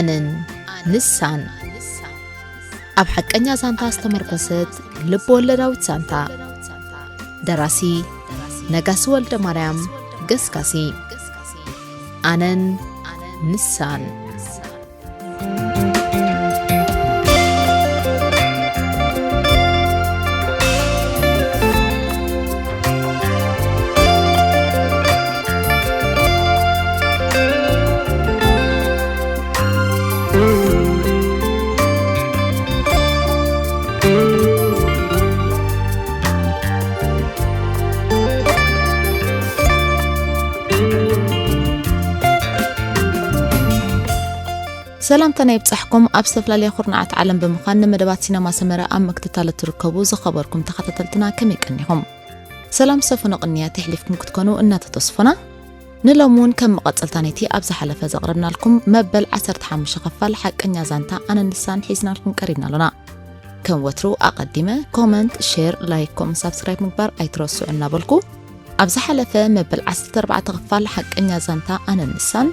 ኣነን ንሳን። ኣብ ሓቀኛ ዛንታ ዝተመርኮሰት ልብ ወለዳዊት ዛንታ። ደራሲ ነጋሲ ወልደ ማርያም ገስጋሲ። ኣነን ንሳን። ሰላምታና ይብጻሕኩም። ኣብ ዝተፈላለያ ኩርናዓት ዓለም ብምዃን ንመደባት ሲነማ ሰመረ ኣብ ምክትታል እትርከቡ ዝኸበርኩም ተኸታተልትና ከመይ ቀኒኹም? ሰላም ሰፉነ ቅንያት የሕሊፍኩም ክትኮኑ እናተተስፎና፣ ንሎሚ እውን ከም መቐጸልታ ነቲ ኣብ ዝሓለፈ ዘቕረብናልኩም መበል ዓሰርተ ሓሙሽተ ክፋል ሓቀኛ ዛንታ ኣነን ንሳን ሒዝናልኩም ቀሪብና ኣሎና። ከም ወትሩ ኣቐዲመ ኮመንት፣ ሼር፣ ላይክ፣ ኮም፣ ሳብስክራይብ ምግባር ኣይትረስዑ እናበልኩ፣ ኣብ ዝሓለፈ መበል ዓሰርተ ኣርባዕተ ክፋል ሓቀኛ ዛንታ ኣነን ንሳን፣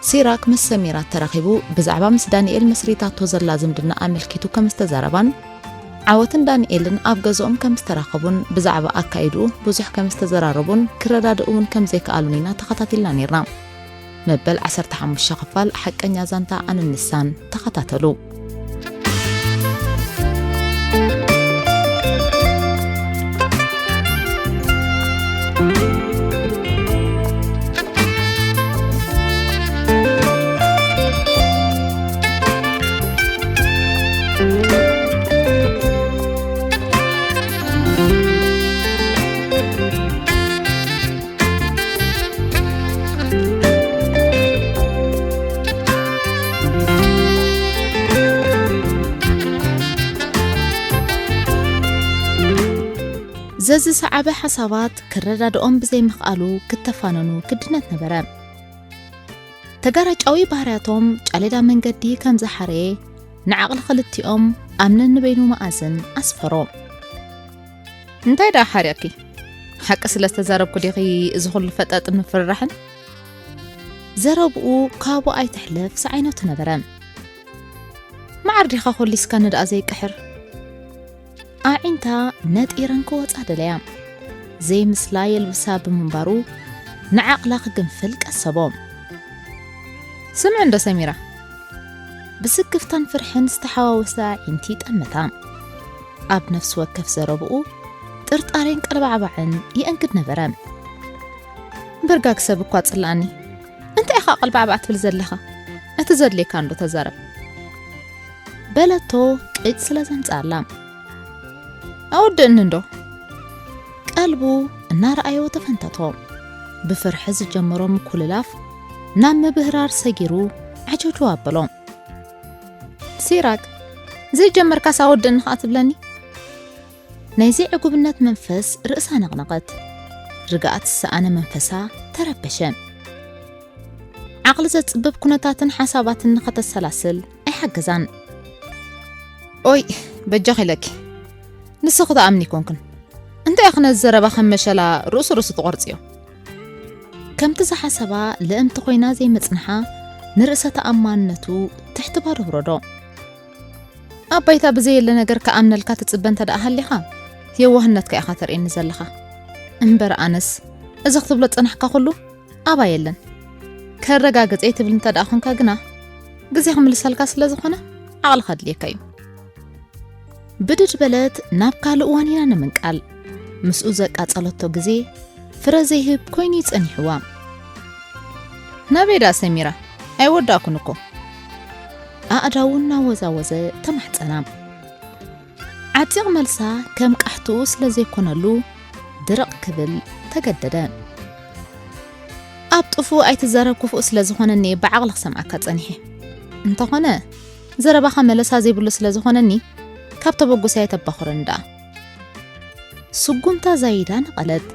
ሲራክ ምስ ሰሚራ ተራኺቡ ብዛዕባ ምስ ዳንኤል መስሪታቶ ዘላ ዝምድና ኣመልኪቱ ከም ዝተዛረባን፣ ዓወትን ዳንኤልን ኣብ ገዝኦም ከም ዝተራኸቡን ብዛዕባ ኣካይድኡ ብዙሕ ከም ዝተዘራረቡን ክረዳድኡ እውን ከም ዘይከኣሉን ኢና ተኸታቲልና ነይርና። መበል ዓሰርተ ሓሙሽተ ክፋል ሓቀኛ ዛንታ ኣነን ንሳን ተኸታተሉ። ዘዝሰዓበ ሓሳባት ክረዳድኦም ብዘይምኽኣሉ ክተፋነኑ ግድነት ነበረ። ተጋራጫዊ ባህርያቶም ጫሌዳ መንገዲ ከም ዝሓረየ ንዓቕሊ ክልቲኦም ኣብ ነንበይኑ መኣዝን ኣስፈሮ። እንታይ ደኣ ሓርያኪ? ሓቂ ስለ ዝተዛረብኩ ዲኺ እዚ ኹሉ ፈጠጥን ምፍርራሕን? ዘረብኡ ካብኡ ኣይትሕለፍ ዝዓይነቱ ነበረ። መዓር ዲኻ ኮሊስካኒ ደኣ ዘይቅሕር? ኣዒንታ ነጢረን ክወጻ ደለያ። ዘይምስላ የልብሳ ብምንባሩ ንዓቕላ ክግንፍል ቀሰቦ። ስምዒ እንዶ ሰሚራ። ብስክፍታን ፍርሕን ዝተሓዋወሰ ኣዒንቲ ጠመታ። ኣብ ነፍሲ ወከፍ ዘረብኡ ጥርጣሬን ቀልባዕባዕን ይእንግድ ነበረ። በርጋግ ሰብ እኳ ጽላኣኒ። እንታይ ኢኻ ቀልባዕባዕ ትብል ዘለኻ? እቲ ዘድልየካ እንዶ ተዛረብ። በለቶ ቅጭ ስለ ዘምጽኣላ። ኣወድእኒ እንዶ? ቀልቡ እናረኣዮ ተፈንተቶ። ብፍርሒ ዝጀመሮ ምኩልላፍ ናብ ምብህራር ሰጊሩ ዓጀውጀው ኣበሎ። ሲራክ፣ ዘይጀመርካስ ኣወድእኒ ኸኣ ትብለኒ? ናይ ዘይዕጉብነት መንፈስ ርእሳ ነቕነቐት። ርግኣት ዝሰኣነ መንፈሳ ተረበሸ። ዓቕሊ ዘጽብብ ኩነታትን ሓሳባትን ንኸተሰላስል ኣይሓገዛን። ኦይ፣ በጃኺ ኢለኪ። ንስኺ ትኣምኒ ኣይኮንክን። እንታይ ኢኺ ነዚ ዘረባ ከም መሸላ ርእሱ ርእሱ ትቖርጽዮ? ከምቲ ዝሓሰባ ልእምቲ ኮይና ዘይምጽንሓ ንርእሰ ተኣማንነቱ ትሕቲ ባዶ ኣውረዶ። ኣብ ባይታ ብዘየለ ነገር ክኣምነልካ ትጽበ እንተ ደኣ ሃሊኻ፣ የዋህነትካ ኢኻ ተርእየኒ ዘለኻ። እምበር ኣነስ፣ እዚ ክትብሎ ዝጸናሕካ ኩሉ ኣባ የለን። ከረጋግጸ ትብል እንተ ደኣ ኾንካ ግና፣ ግዜ ክምልሰልካ ስለ ዝኾነ፣ ዓቕሊ ከድልየካ እዩ። ብድድ በለት ናብ ካልእ ዋኒና ንምንቃል። ምስኡ ዘቃጸለቶ ግዜ ፍረ ዘይህብ ኮይኑ እዩ ጸኒሕዋ። ናበይ ደኣ ሰሚራ? ኣይወዳእኩን እኮ። ኣእዳዉ እናወዛወዘ ተማሕጸና። ዓጺቕ መልሳ ከም ቃሕትኡ ስለ ዘይኮነሉ ድርቕ ክብል ተገደደ። ኣብ ጥፉእ ኣይትዛረብ ክፉእ ስለ ዝኾነኒ እየ ብዓቕሊ ክሰምዓካ ጸኒሐ። እንተኾነ ዘረባኻ መለሳ ዘይብሉ ስለ ዝኾነኒ ካብ ተበጉሰ ኣይተባኹረኒ ደኣ። ስጉምታ ዛይዳ ነቐለት።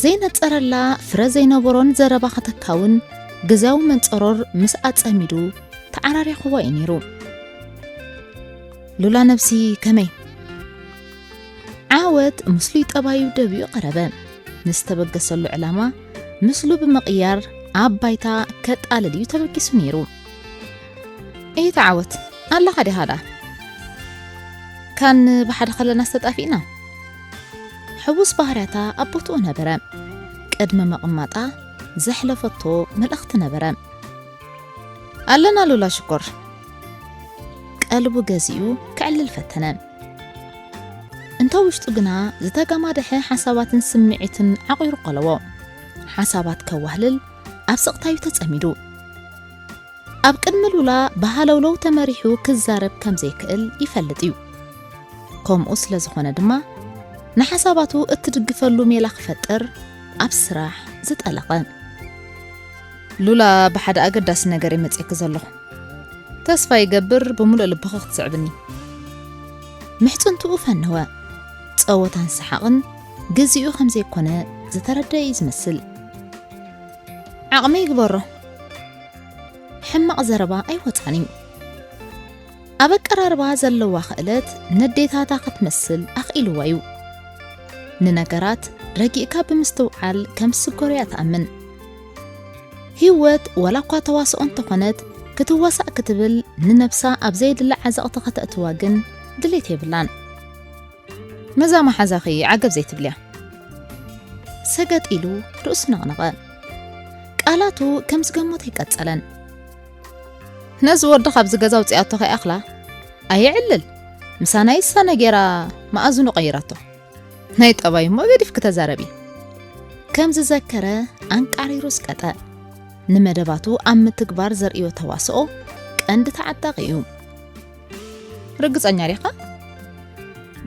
ዘይነጸረላ ፍረ ዘይነበሮን ዘረባ ከተካውን ግዝያዊ መንጸሮር ምስ ኣጸሚዱ ተዓራሪኽዋ እዩ ነይሩ። ሉላ ነብሲ ከመይ? ዓወት ምስሉይ ጠባዩ ደብዩ ቀረበ። ንዝተበገሰሉ ዕላማ ምስሉ ብምቕያር ኣብ ባይታ ከጣልል እዩ ተበጊሱ ነይሩ። እሂ ተዓወት፣ ኣለኻ ዲኻ ደኣ? ካን ብሓደ ከለናስ ተጣፊእና? ሕዉስ ባህርያታ ኣብ ቦትኡ ነበረ። ቅድሚ ምቕማጣ ዘሕለፈቶ መልእኽቲ ነበረ። ኣለና ሉላ ሽኮር። ቀልቡ ገዚኡ ክዕልል ፈተነ። እንተ ውሽጡ ግና ዝተጋማደሐ ሓሳባትን ስምዒትን ዓቒሩ ቆለዎ። ሓሳባት ከዋህልል ኣብ ስቕታዩ ተጸሚዱ። ኣብ ቅድሚ ሉላ ብሃለውለው ተመሪሑ ክዛረብ ከም ዘይክእል ይፈልጥ እዩ። ከምኡ ስለ ዝኾነ ድማ ንሓሳባቱ እትድግፈሉ ሜላ ክፈጥር ኣብ ስራሕ ዝጠለቐ። ሉላ፣ ብሓደ ኣገዳሲ ነገር እየ መጺእኪ ዘለኹ። ተስፋ ይገብር ብምሉእ ልብኺ ክትስዕብኒ። ምሕጽንትኡ ፈነወ። ጸወታን ሰሓቕን ግዜኡ ከም ዘይኮነ ዝተረደአ እዩ ዝመስል። ዓቕሚ ይግበሮ። ሕማቕ ዘረባ ኣይወጻን እዩ። ኣብ ኣቀራርባ ዘለዋ ክእለት ነዴታታ ክትመስል ኣኽኢልዋ እዩ። ንነገራት ረጊእካ ብምስትውዓል ከም ዝስገሮ እያ ትኣምን። ህይወት ዋላ እኳ ተዋስኦ እንተኾነት፣ ክትዋሳእ ክትብል ንነብሳ ኣብ ዘየድሊ ዓዘቕቲ ከተእትዋ ግን ድሌት የብላን። ነዛ መሓዛኺ ዓገብ ዘይትብልያ። ሰገጥ ኢሉ ርእሱ ነቕነቐ። ቃላቱ ከም ዝገመቶ ኣይቀጸለን። ነዚ ወዲ ካብዚ ገዛ ኣውጺኣቶ ከይኣኽላ ኣየዕልል። ምሳና ይሳነ ጌራ መኣዝኑ ቀይራቶ። ናይ ጠባይ እሞ ገዲፍኪ ተዛረቢ። ከም ዝዘከረ ኣንቃሪሩ ስቀጠ። ንመደባቱ ኣብ ምትግባር ዘርእዮ ተዋስኦ ቀንዲ ተዓጣቒ እዩ። ርግጸኛ ዲኻ?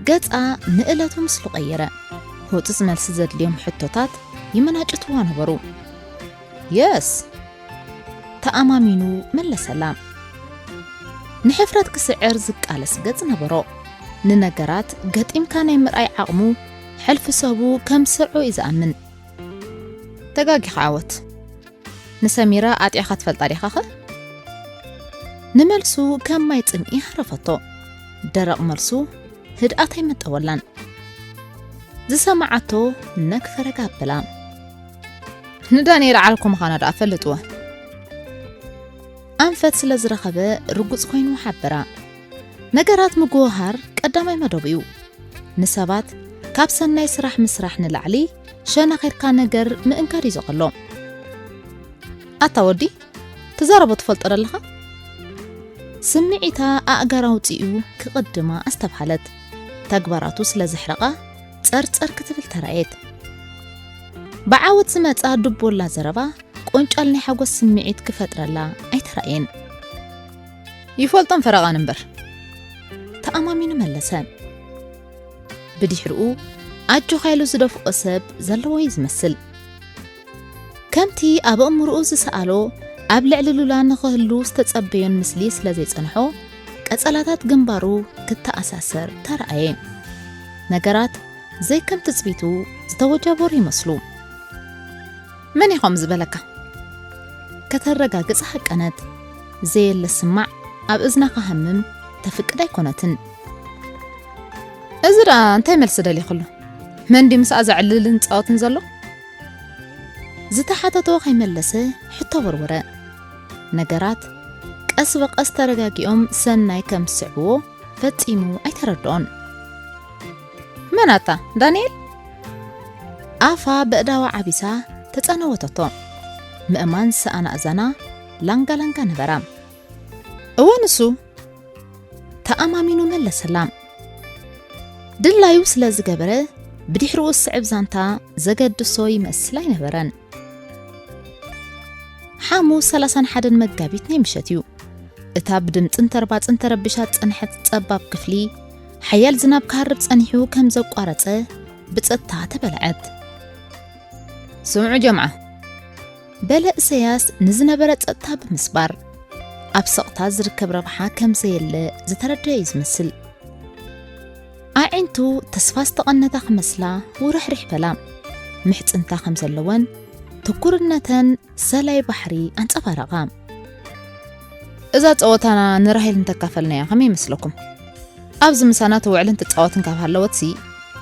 ገጻ ንእለቱ ምስሉ ቀየረ። ህጹጽ መልሲ ዘድልዮም ሕቶታት ይመናጭትዋ ነበሩ። የስ፣ ተኣማሚኑ መለሰላ። ንሕፍረት ክስዕር ዝቃለስ ገጽ ነበሮ። ንነገራት ገጢምካ ናይ ምርኣይ ዓቕሙ ሕልፊ ሰቡ ከም ስርዑ እዩ ዝኣምን። ተጋጊኻ ዓወት። ንሰሚራ ኣጥዕኻ ትፈልጣ ዲኻኸ? ንመልሱ ከም ማይ ጽምኢ ሃረፈቶ። ደረቕ መልሱ ህድኣት ኣይመጠወላን። ዝሰማዓቶ ነክ ፈረጋ ኣበላ። ንዳንኤል ዓርኩ ምዃና ደኣ ፈልጥዎ። ኣንፈት ስለ ዝረኸበ ርጉጽ ኮይኑ ሓበራ። ነገራት ምግውሃር ቀዳማይ መደቡ እዩ። ንሰባት ካብ ሰናይ ስራሕ ምስራሕ ንላዕሊ ሸነኺርካ ነገር ምእንጋድ እዩ ዘቐሎ። ኣታ ወዲ፣ ትዛረቦ ትፈልጦ ደለኻ? ስምዒታ ኣእጋር ኣውጺኡ ክቕድማ ኣስተብሃለት። ተግባራቱ ስለ ዘሕረቓ ጸርጸር ክትብል ተራእየት። ብዓወት ዝመጻ ድቦላ ዘረባ ቆንጫል ናይ ሓጎስ ስምዒት ክፈጥረላ ኣይተራእየን። ይፈልጦም ፈረቓን እምበር። ተኣማሚኑ መለሰ። ብድሕርኡ ኣጆኻ ኢሉ ዝደፍኦ ሰብ ዘለዎ እዩ ዝመስል። ከምቲ ኣብ ኣእምሮኡ ዝሰኣሎ ኣብ ልዕሊ ሉላ ንኽህሉ ዝተጸበዮን ምስሊ ስለ ዘይጸንሖ፣ ቀጸላታት ግንባሩ ክተኣሳሰር ተራእየ። ነገራት ዘይከም ትጽቢቱ ዝተወጃበሩ ይመስሉ። መን እዩ ከምኡ ዝበለካ? ከተረጋግጽ ሃቀነት። ዘየለ ስማዕ ኣብ እዝና ክሃምም ተፍቅድ ኣይኮነትን። እዚ ደኣ እንታይ መልሲ ደሊኽሉ? መን ድዩ ምስኣ ዘዕልልን ዝጻወትን ዘሎ? ዝተሓተቶ ከይመለሰ ሕቶ ወርወረ። ነገራት ቀስ ብቐስ ተረጋጊኦም ሰናይ ከም ዝስዕብዎ ፈጺሙ ኣይተረድኦን። መን ኣታ? ዳንኤል? ኣፋ በእዳዋ ዓቢሳ ተጸነወተቶ። ምእማን ዝሰኣና እዛና ላንጋ ላንጋ ነበራ። እወ ንሱ። ተኣማሚኑ መለሰላ። ድላዩ ስለ ዝገበረ ብድሕሪኡ ዝስዕብ ዛንታ ዘገድሶ ይመስል ኣይነበረን። ሓሙስ ሰላሳን ሓደን መጋቢት ናይ ምሸት እዩ። እታ ብድምጽን ተርባጽን ተረቢሻ ዝጸንሐት ጸባብ ክፍሊ፣ ሓያል ዝናብ ክሃርብ ጸኒሑ ከም ዘቋረጸ ብጸጥታ ተበልዐት። ስምዑ ጀምዓ፣ በለ እሰያስ ንዝነበረ ጸጥታ ብምስባር፣ ኣብ ስቕታ ዝርከብ ረብሓ ከም ዘየለ ዝተረድአ እዩ ዝመስል። ኣዒንቱ ተስፋ ዝተቐነታ ክመስላ ውርሕርሕ በላ። ምሕጽንታ ከም ዘለወን ትኩርነተን ሰላይ ባሕሪ ኣንጸባረቓ። እዛ ጸወታና ንራሄል እንተካፈልናያ ከመይ ይመስለኩም? ኣብዚ ምሳና ትውዕልን ትጻወትን ካብ ሃለወትሲ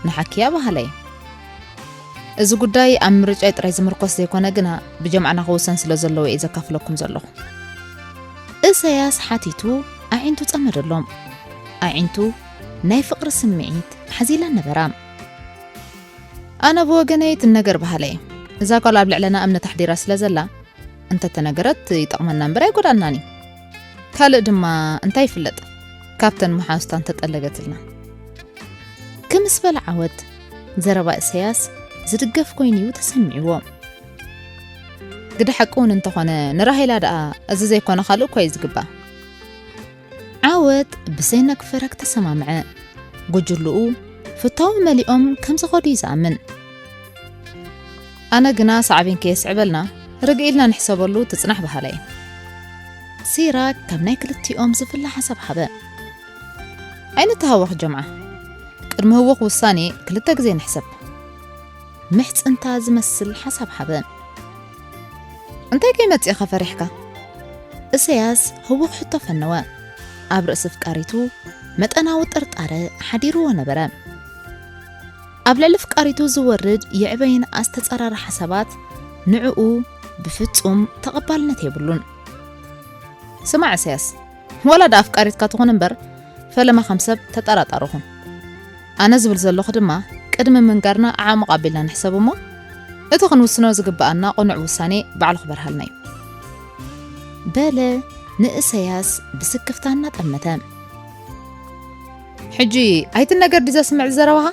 ንሓኪያ በሃላይ። እዚ ጉዳይ ኣብ ምርጫይ ጥራይ ዝምርኮስ ዘይኮነ ግና ብጀምዓና ክውሰን ስለ ዘለዎ እየ ዘካፍለኩም ዘለኹ። ኢሰያስ ሓቲቱ ኣዒንቱ ጸመደሎም። ኣዒንቱ ናይ ፍቕሪ ስምዒት ሓዚለን ነበራ። ኣነ ብወገነይ ትነገር በሃለ እየ። እዛ ጓል ኣብ ልዕለና እምነት ኣሕዲራ ስለ ዘላ፣ እንተተነገረት ይጠቕመና እምበር ኣይጎድኣናን እዩ። ካልእ ድማ እንታይ ይፍለጥ፣ ካብተን መሓዙታ እንተጠለገትልና። ክምስ በለ ዓወት፣ ዘረባ ኢሰያስ ዝድገፍ ኮይኑ እዩ ተሰሚዕዎ። ግደ ሓቂ እውን እንተኾነ፣ ንራሄላ ደኣ እዚ ዘይኮነ ካልእ እኮ እዩ ዝግባእ። ዓወት ብሰይነክ ፈረግ ተሰማምዐ። ጉጅልኡ ፍታዊ መሊኦም ከም ዝኸዱ እዩ ዝኣምን። ኣነ ግና ሳዕቤን ከየስዕበልና ርግእ ኢልና ንሕሰበሉ ትጽናሕ በሃላይ። ሲራክ ካብ ናይ ክልቲኦም ዝፍለ ሓሳብ ሃበ። ኣይንተሃወኽ ጀምዓ፣ ቅድሚ ህውኽ ውሳኔ ክልተ ግዜ ንሕሰብ። ምሕጽንታ ዝመስል ሓሳብ ሃበ። እንታይ ከይመጽእኻ ፈሪሕካ? እሰያስ ህውኽ ሕቶ ፈነወ። ኣብ ርእሲ ፍቃሪቱ መጠናዊ ጥርጣረ ሓዲርዎ ነበረ። ኣብ ልዕሊ ፍቃሪቱ ዝወርድ የዕበይን ኣስተጻራሪ ሓሳባት ንዕኡ ብፍጹም ተቐባልነት የብሉን። ስማዕ እሰያስ፣ ዋላ ደኣ ኣፍቃሪትካ ትኹን እምበር፣ ፈለማ ከም ሰብ ተጠራጣርኹን። ኣነ ዝብል ዘለኹ ድማ፣ ቅድሚ ምንጋርና ኣዕሙቕ ኣቢልና ንሕሰብ እሞ፣ እቲ ክንውስኖ ዝግብኣና ቅኑዕ ውሳኔ ባዕሉ ክበርሃልና እዩ። በለ ንእሰያስ ብስክፍታ እናጠመተ። ሕጂ ኣይትነገር ድዩ ዘስምዕ ዘረባኻ?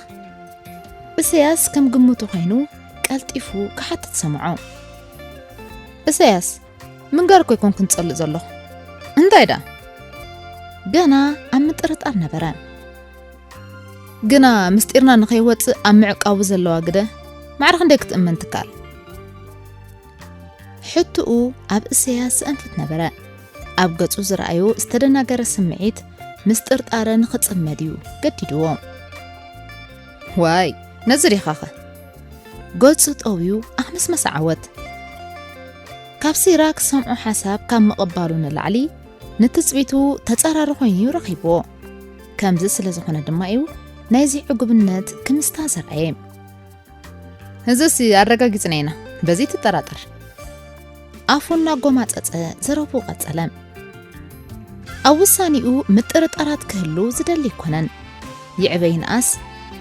እሰያስ ከም ግምቱ ኮይኑ ቀልጢፉ ክሓትት ሰምዖ። እሰያስ፣ ምንጋር እኮ ኣይኮንኩን ዝጸልእ ዘለኹ። እንታይ ደኣ? ገና ኣብ ምጥርጣር ነበረ። ግና ምስጢርና ንኸይወጽእ ኣብ ምዕቃቡ ዘለዋ ግደ ማዕረ ክንደይ ክትእመን ትከኣል? ሕትኡ ኣብ እሰያስ ዘእንፍት ነበረ። ኣብ ገጹ ዝረኣዮ ዝተደናገረ ስምዒት ምስ ጥርጣረ ንኽጽመድ እዩ ገዲድዎ። ዋይ፣ ነዚ ዲኻኸ? ገጹ ጠውዩ ኣኽመስመሰ ዓወት። ካብ ሲራክ ዝሰምዖ ሓሳብ ካብ ምቕባሉ ንላዕሊ፣ ንትጽቢቱ ተጻራሪ ኮይኑ እዩ ረኺብዎ። ከምዚ ስለ ዝኾነ ድማ እዩ ናይዚ ዕጉብነት ክምስታ ዘርኣየ። እዚስ ኣረጋጊጽና ኢና፣ በዚ ትጠራጠር። ኣፉ እናጎማጸጸ ዘረብኡ ቀጸለ። ኣብ ውሳኔኡ ምጥርጣራት ክህሉ ዝደሊ ኣይኮነን። ይዕበ ይንኣስ፣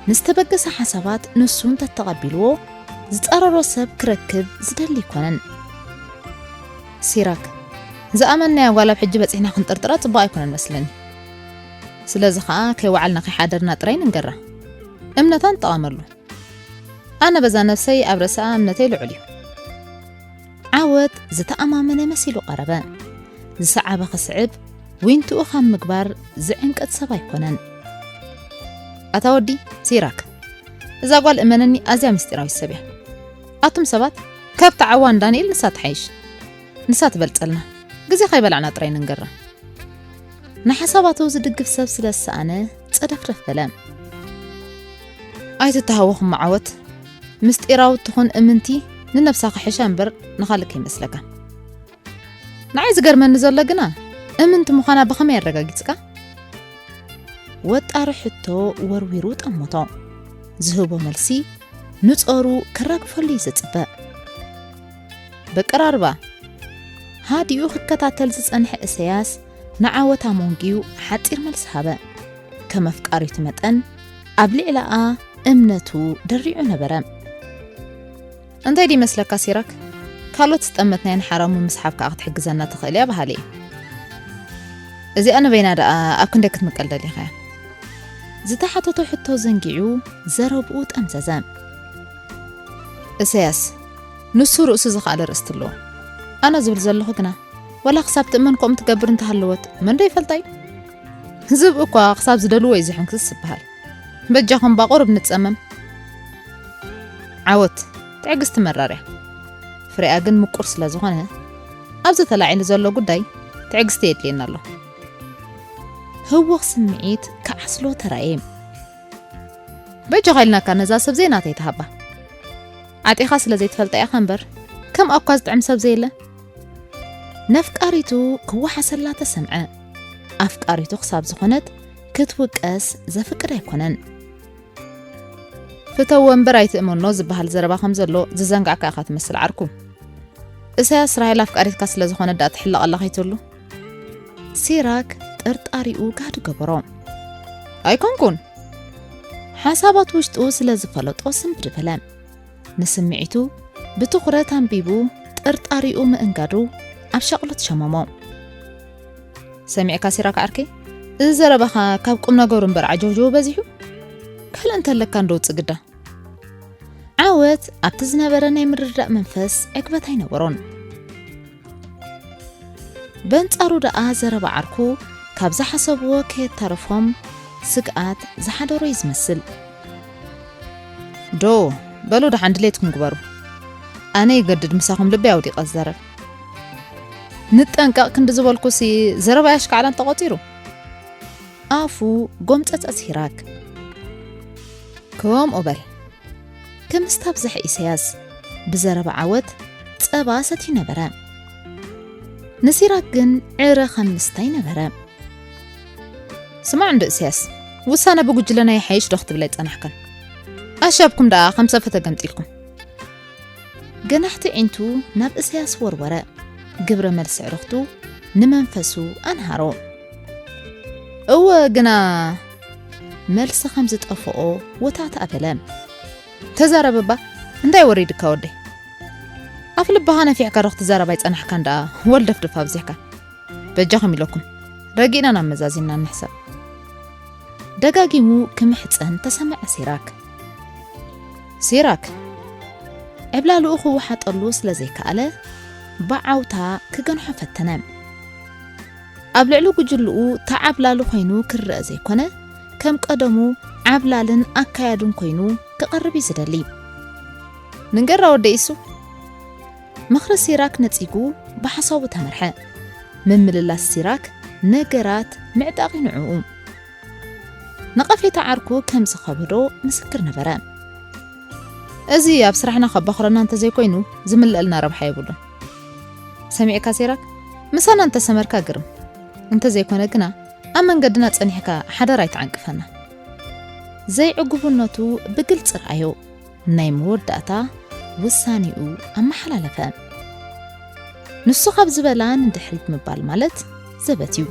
ንዝተበገሰ ሓሳባት ንሱ እንተተቐቢልዎ፣ ዝጸረሮ ሰብ ክረክብ ዝደሊ ኣይኮነን። ሲራክ፣ ዝኣመንናያ ጓል ኣብ ሕጂ በጺሕና ክንጥርጥራ ጽቡቕ ኣይኮነን መስለኒ። ስለዚ ኸኣ ከይወዓልና ከይሓደርና ጥራይ ንንገራ። እምነታ ንጠቐመሉ። ኣነ በዛ ነብሰይ ኣብ ርእስኣ እምነተይ ልዑል እዩ። ዓወት ዝተኣማመነ መሲሉ ቀረበ። ዝሰዓበ ክስዕብ፣ ዊንትኡ ካብ ምግባር ዝዕንቀት ሰብ ኣይኮነን። ኣታ ወዲ ሲራክ፣ እዛ ጓል እመነኒ ኣዝያ ምስጢራዊት ሰብ እያ። ኣቱም ሰባት፣ ካብ ተዓዋን ዳንኤል ንሳ ትሓይሽ። ንሳ ትበልጸልና። ግዜ ከይበላዕና ጥራይ ንንገራ። ንሓሳባቱ ዝድግፍ ሰብ ስለ ዝሰኣነ ጸደፍደፍ በለ። ኣይትተሃወኽ እሞ ዓወት፣ ምስጢራዊት ትኹን እምንቲ ንነብሳ ክሕሻ እምበር ንኻልእ ከይመስለካ። ንዓይ ዝገርመኒ ዘሎ ግና እምንቲ ምዃና ብኸመይ ኣረጋጊጽካ? ወጣሪ ሕቶ ወርዊሩ ጠመቶ። ዝህቦ መልሲ ንጾሩ ከራግፈሉ እዩ ዝጽበ። በቀራርባ ሃዲኡ ክከታተል ዝጸንሐ እሰያስ ንዓወት ኣሞንጊዩ ሓጺር መልሲ ሃበ። ከም ኣፍቃሪቱ መጠን ኣብ ልዕላኣ እምነቱ ደሪዑ ነበረ። እንታይ ድዩ ይመስለካ ሲራክ? ካልኦት ዝጠመትናየን ሓራሙ ምስሓብ ከኣ ክትሕግዘና ትኽእል እያ በሃሊ እየ። እዚኣ ንበይና ደኣ ኣብ ክንደይ ክትምቀል ደሊኻያ? ዝተሓተቶ ሕቶ ዘንጊዑ ዘረብኡ ጠምዘዘ። እሰያስ፣ ንሱ ርእሱ ዝኸኣለ ርእስቲ ኣለዎ። ኣነ ዝብል ዘለኹ ግና፣ ዋላ ክሳብ ትእመን ከምኡ ትገብር እንተሃለወት፣ መን ዶ ይፈልጣ እዩ? ዝብኢ እኳ ክሳብ ዝደልዎ እዩ ዝሕንክስ ዝበሃል። በጃኹም ባቑርብ ንጸመም። ዓወት፣ ትዕግስቲ መራር እያ። ፍሬኣ ግን ምቁር ስለ ዝኾነ፣ ኣብዚ ተላዒሉ ዘሎ ጉዳይ ትዕግስቲ የድልየና ኣሎ። ህውኽ ስምዒት ክዓስሎ ተራእየ። በጃኻ ኢልናካ ነዛ ሰብ ዘይናተይ ትሃባ። ዓጢኻ ስለ ዘይትፈልጣ ኢኻ እምበር፣ ከምኣ እኳ ዝጥዕም ሰብ ዘየለ። ነፍቃሪቱ ክወሓሰላ ተሰምዐ። ኣፍቃሪቱ ክሳብ ዝኾነት ክትውቀስ ዘፍቅድ ኣይኮነን። ፍተዎ እምበር ኣይትእመኖ ዝበሃል ዘረባ ከም ዘሎ ዝዘንጋዕካ ኢኻ ትመስል ዓርኩ። እሰያስ ራሄል ኣፍቃሪትካ ስለ ዝኾነት ደኣ ትሕለቐላ ከይትህሉ። ሲራክ ጥርጣሪኡ ጋህዲ ገበሮ። ኣይኮንኩን። ሓሳባት ውሽጡ ስለ ዝፈለጦ ስንብድ በለ። ንስምዒቱ ብትኹረት ኣንቢቡ ጥርጣሪኡ ምእንጋዱ ኣብ ሻቕሎት ሸመሞ። ሰሚዕካ ሲራክ ዓርከይ፣ እዚ ዘረባኻ ካብ ቁም ነገሩ እምበር ዓጀውጀው በዚሑ? ካልእ እንተለካ እንዶ ውጽእ ግዳ። ዓወት ኣብቲ ዝነበረ ናይ ምርድዳእ መንፈስ ዕግበት ኣይነበሮን። በንጻሩ ደኣ ዘረባ ዓርኩ ካብ ዝሓሰብዎ ከየተረፎም ስግኣት ዝሓደሮ እዩ ዝመስል። ዶ፣ በሉ ደሓን ድሌትኩም ግበሩ። ኣነ ይገድድ ምሳኹም ልበይ ኣውዲቐ ዝዛረብ። ንጠንቀቕ ክንዲ ዝበልኩሲ ዘረባይ ኣሽካዕላል ተቖጺሩ። ኣፉ ጎምጸጸ ሲራክ። ከምኡ በል። ክምስታ ብዝሕ ኢሳያስ ብዘረባ ዓወት ጸባ ሰትዩ ነበረ። ንሲራክ ግን ዕረ ከም ምስታይ ነበረ። ስማዕ እንዶ ኢሳያስ፣ ውሳነ ብጉጅለና ይሓይሽ ዶ ክትብል ኣይጸናሕካን? ኣሻብኩም ደኣ ከም ሰፈ ተገምጢልኩም። ገናሕቲ ዒንቱ ናብ ኢሳያስ ወርወረ። ግብረ መልሲ ዕርኽቱ ንመንፈሱ ኣንሃሮ። እወ ግና መልሲ ከም ዝጠፍኦ ወታእታ ኣበለ። ተዛረብ እባ፣ እንታይ ወሪድካ ወደይ? ኣፍ ልብኻ ነፊሕካ ዶ ክትዛረብ ኣይጸናሕካን ደኣ ወልደፍደፍ ኣብዚሕካ? በጃኹም ኢለኩም፣ ረጊእና ናብ መዛዚና ንሕሰብ። ደጋጊሙ ክምሕጸን ተሰምዐ ሲራክ። ሲራክ፣ ዕብላልኡ ክወሓጠሉ ስለ ዘይከኣለ፣ ብዓውታ ክገንሖ ፈተነ። ኣብ ልዕሊ ጉጅልኡ ተዓብላሊ ኮይኑ ክረአ ዘይኮነ፣ ከም ቀደሙ ዓብላልን ኣካያድን ኮይኑ ክቐርብ እዩ ዝደሊ። ንገራ ወደ ኢሱ። ምኽሪ ሲራክ ነጺጉ ብሓሳቡ ተመርሐ። ምምልላስ ሲራክ ነገራት ምዕጣቕ እዩ ንዕኡ። ነቐፌታ ዓርኩ ከም ዝኸበዶ ምስክር ነበረ። እዚ ኣብ ስራሕና ከባኽረና እንተዘይኮይኑ ዝምለአልና ረብሓ የብሉን። ሰሚዕካ ሲራክ፣ ምሳና እንተሰመርካ ግርም። እንተዘይኮነ ግና ኣብ መንገድና ጸኒሕካ ሓደራ ኣይትዓንቅፈና። ዘይዕጉብነቱ ብግልጺ ረኣዮ። ናይ መወዳእታ ውሳኔኡ ኣመሓላለፈ። ንሱ ካብ ዝበላ ንድሕሪት ምባል ማለት ዘበት እዩ።